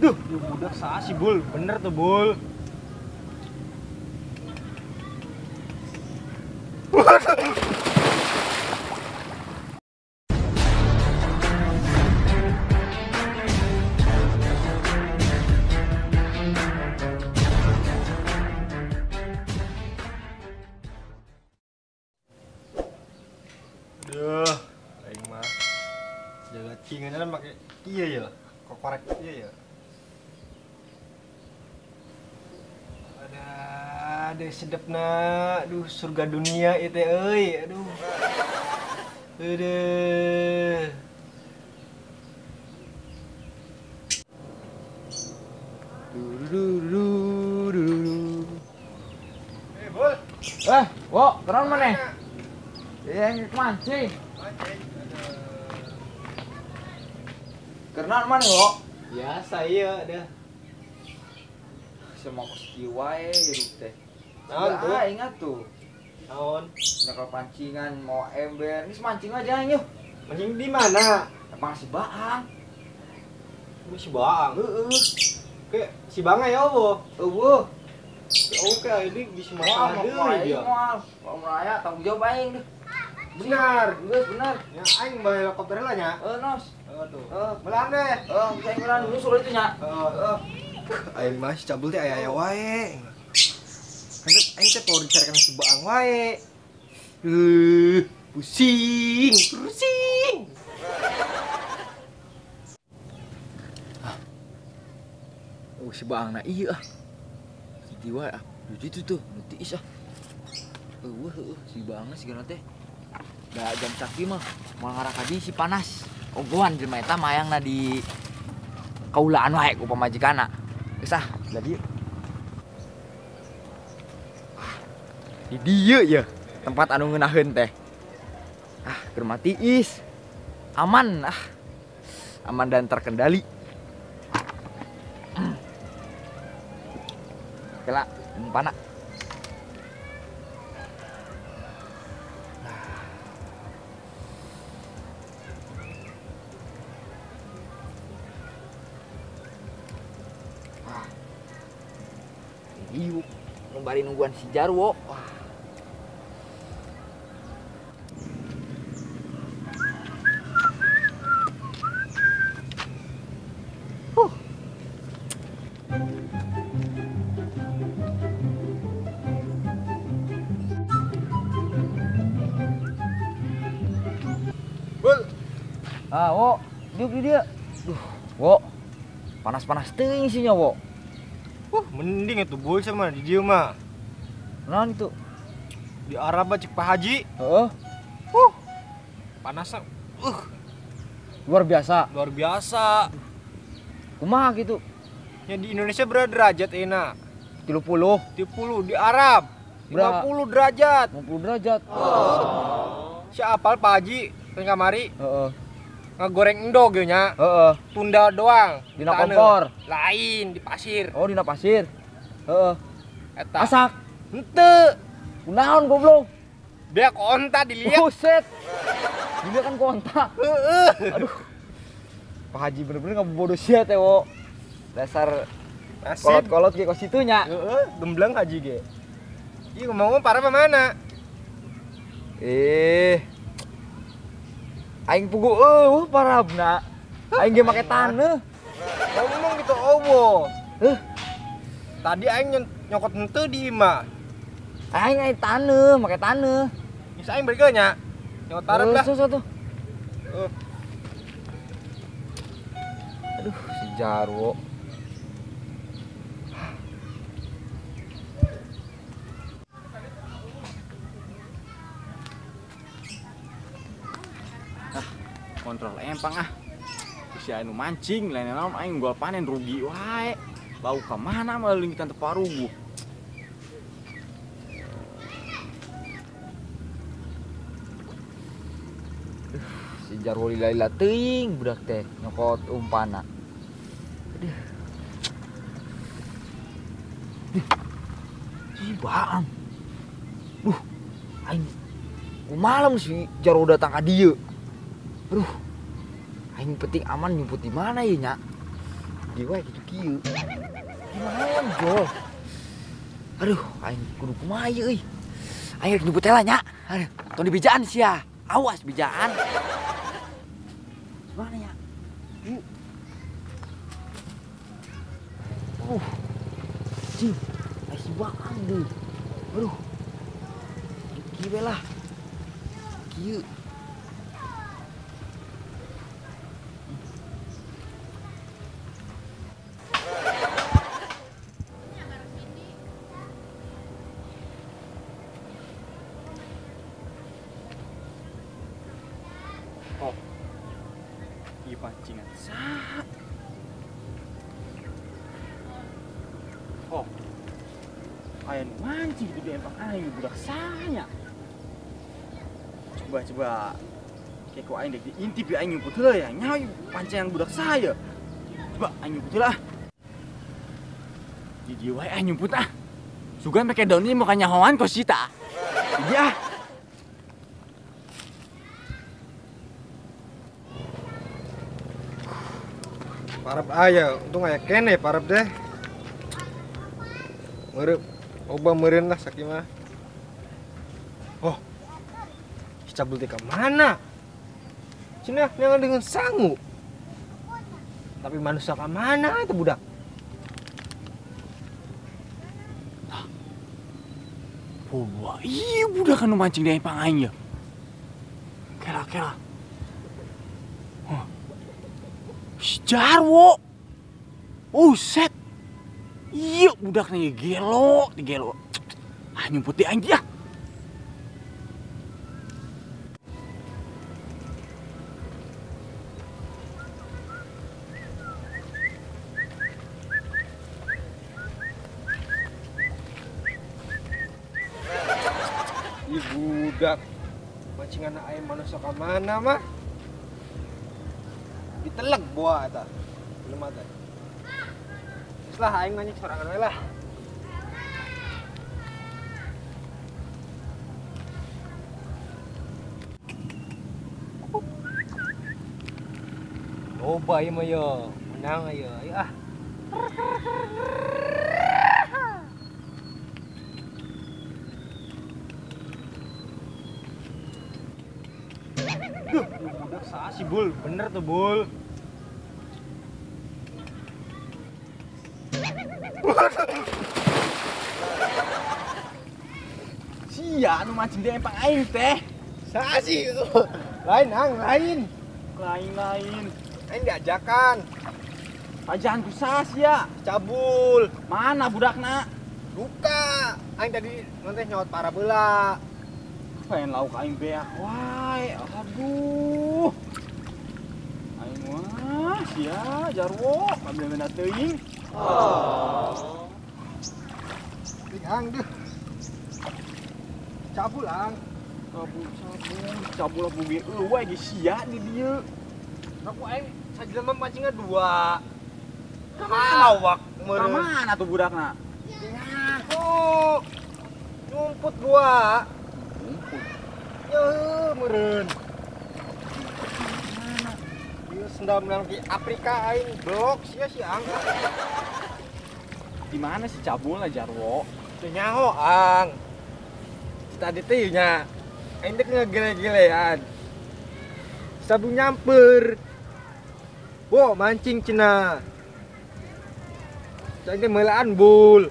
Duh, lu budak saha sih, Bul? Bener tuh, Bul. Duh, aing mah jaga cingan make iya ya, kokorek iya ya. Ada sedepna, aduh surga dunia itu euy, aduh. Aduh. Eh, Bul. Eh, wo, keron maneh? Iya, mancing. Mancing. Keron maneh, wo? Biasa iya dah. Semua kusti wae hirup teh. Naon tuh? Ingat tuh. Naon? Nyekel pancingan mau ember. Ini mancing aja yuk. Mancing di mana? Emang si Baang. Si Baang. Heeh. Oke, si Baang ya eueuh. Eueuh. Oke, ini bisa masalah deui dia. Moal. Moal raya tanggung jawab aing deh. Benar, geus benar. Ya aing bawa helikopter lah nya. Heeh, nos. Heeh tuh. Heeh, belan deh. Heeh, bisa aing belan dulu suruh itu nya. Heeh. Aing mah si cabul teh aya-aya wae. Kan aing teh power dicarikan si Baang wae. Pusing, pusing. Oh, si Baang na iya ah. Si Tiwa ah, di situ tuh, nu tiis ah. Eueuh heueuh si Baangna sigana teh. Da jam saki mah moal ngarakadi si panas. Ogohan jelema eta mayangna di kaulaan wae ku pamajikanna. Geus ah, da dieu. Di dieu ya, tempat anu ngeunaheun teh. Ah, keur mati is. Aman ah. Aman dan terkendali. Kela, umpana. Iuk, bari nungguan si Jarwo. Wah. Huh. Bul. Ah, wo, diuk di dia. Duh, wo. Panas-panas teuing isinya, wo. Mending itu Bul sama di dieu mah. Naon itu? Di Arab cek Pak Haji. Heeh. Panasnya luar biasa. Luar biasa. Kumaha gitu? Ya di Indonesia berapa derajat enak? 30. 30 di Arab 50 derajat. 50 derajat. Oh. Si apal Pak Haji teh kamari. Heeh. Ngegoreng endog ge nya. Heeh. Tunda doang. Dina kompor. Lain di pasir. Oh, dina pasir. Heeh. Eta. Asak. Henteu. Kunaon goblok? Dia konta dilihat. Buset. Dilihat kan konta. Heeh. Aduh. Pak Haji bener-bener ngabodoh sia teh, wo. Dasar kolot-kolot ge kos kitu nya. Heeh, gembleng haji ge. Ieu ngomong-ngomong parah apa mana? Aing pugu eueuh parabna. Aing ge make taneuh. Ngomong gitu owo. Heuh. Tadi aing nyokot henteu di imah. Aing aing taneuh, make taneuh. Geus aing balik nya. Nyokot tarep lah. Susah tuh. Aduh, si Jarwo. Kontrol empang ah. Si anu mancing lain naon aing gua panen rugi wae. Bau ka mana mah leunggitan teu paruguh. Si Jarwo lila-lila teuing budak teh nyokot umpana. Aduh. Si Baang. Duh, aing malam si Jarwo datang ka dieu. Aduh, aing penting aman nyumput di mana ya nya? Di wae kitu kieu. Gimana jol? Aduh, aing kudu kumaha ieu euy. Aing rek nyebut heula nya. Aduh, tong dibejaan sia. Awas bejaan. Gimana ya? Yuk. Cing, si baang deh. Aduh. Kieu we lah. Kieu. Oh. Ieu pancingan saha? Oh. Aya nu mancing di empang aing budak saha. Coba. Kayak ku aing dek diintip ya aing nyumput heula ya. Nyaho pancingan budak saha. Coba aing nyumput heula ah. Di dieu wae aing nyumput ah. Sugan make daun ieu mau kanyahoan kos sita. Iya. Parab aya, untung aya kene parab deh. Meureum, loba meureun lah sakieu mah. Oh. Si cabul teh ka mana? Cenah neangan dengan sangu. Tapi manusia ka mana itu budak? Tah. Wah, ieu budak anu mancing di empang aing ya. Kela-kela. Huh. Si Jarwo. Oh, set. Iya, budak nih gelo, gelo. Ah, nyumput di aing dia. Ih, budak. Pancingan aing manusia ka mana mah? Ditelek buah eta. Belum ada. Geus lah aing mancing sorangan we lah. Loba ieu mah yo, menang ayo. Ayo ah. Duh, budak saha sih, Bul? Bener tuh, Bul. Sia anu mancing di empang aing teh. Saha sih? Lain, ang, lain. Lain-lain. Aing diajakan. Ajakan ku saha sia? Cabul. Mana budakna? Duka. Aing tadi nonton nyawat para beula. Pengen lauk aing beak wae. Aduh. Aing mah sia Jarwo, kabeh teuing. Oh. Ang deh. Cabul ang. Cabul cabul bugi eueuh ge sia di dieu. Aku aing sajelema pancingna dua. Ka mana wak meureun? Ka mana tuh budakna? Oh. Nyumput dua. Nyumput. Yeuh meureun. Ieu sendal menang di Afrika aing blok sia si ang. Di mana si cabulna Jarwo? Teu nyaho ang. Tadi teh nya aing teh ngegele-gelean. Sabung nyamper. Wo mancing cenah. Aing teh meulaan bul.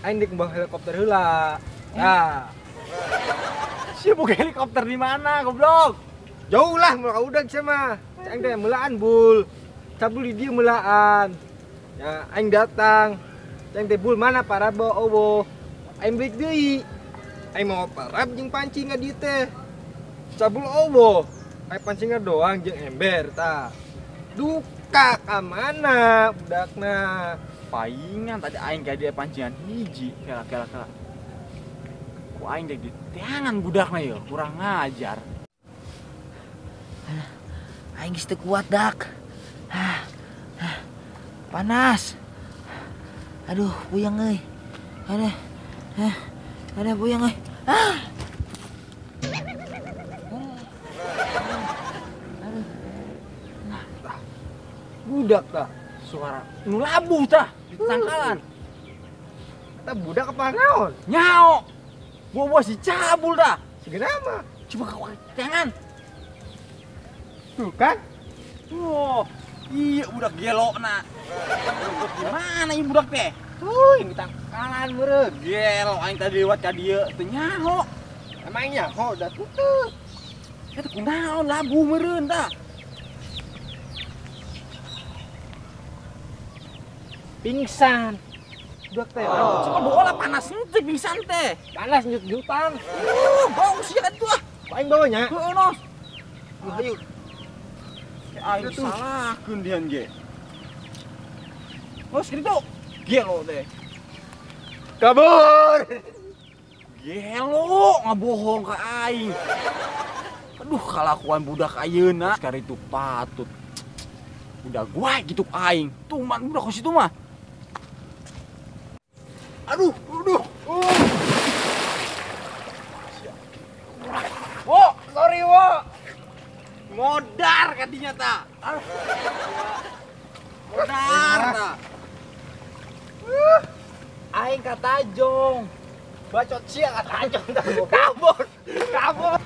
Aing dek bawa helikopter heula. Nah. Sia boga helikopter di mana goblok? Jauh lah mau ka udag sia mah. Aing teh meulaan bul. Cabul di dieu meulaan. Ya aing datang. Aing teh bul mana parabo owo. Aing balik deui. Aing mau parab jeung pancing ka dieu teh. Cabul owo. Aing pancingna doang jeung ember tah. Duka ka mana budakna? Paingan tadi aing ka dia pancingan hiji. Kela kela kela. Ku aing dek di teangan budakna ye, kurang ngajar. Aing geus teu kuat dak. Panas. Aduh, puyeng euy. Aduh. Aduh, puyeng euy. Ah. Aduh. Budak tah. Suara nu labuh tah di tangkalan. Eta budak apa naon? Nyao. Buah-buah si cabul dah. Segera mah. Coba kau tangan. Tuh kan? Oh, iya budak gelokna. Gimana ini budak teh? Tuh, ini tangkalan meureun. Gelo aing tadi lewat ka dieu teu nyaho. Emang nyaho dah tutup. Eta kunaon labuh meureun tah. Pingsan. Budak teh. Oh. Cuma bola panas henteu pingsan teh. Panas nyut-nyutan. Bau sia atuh ah. Aing bawanya. Heueuh nos. Ayo. Aing salahkeun dian ge. Nos kitu. Gelo teh. Kabur. Gelo ngabohong ka aing. Aduh kalakuan budak ayeuna. Sekarang itu patut. Udah gua gitu aing. Tuman budak ke situ mah. Aduh, aduh. Wo, sorry wo. Modar kadinya ta. Modar ta. Aing katajong. Bacot sia katajong ta. Kabur. Kabur.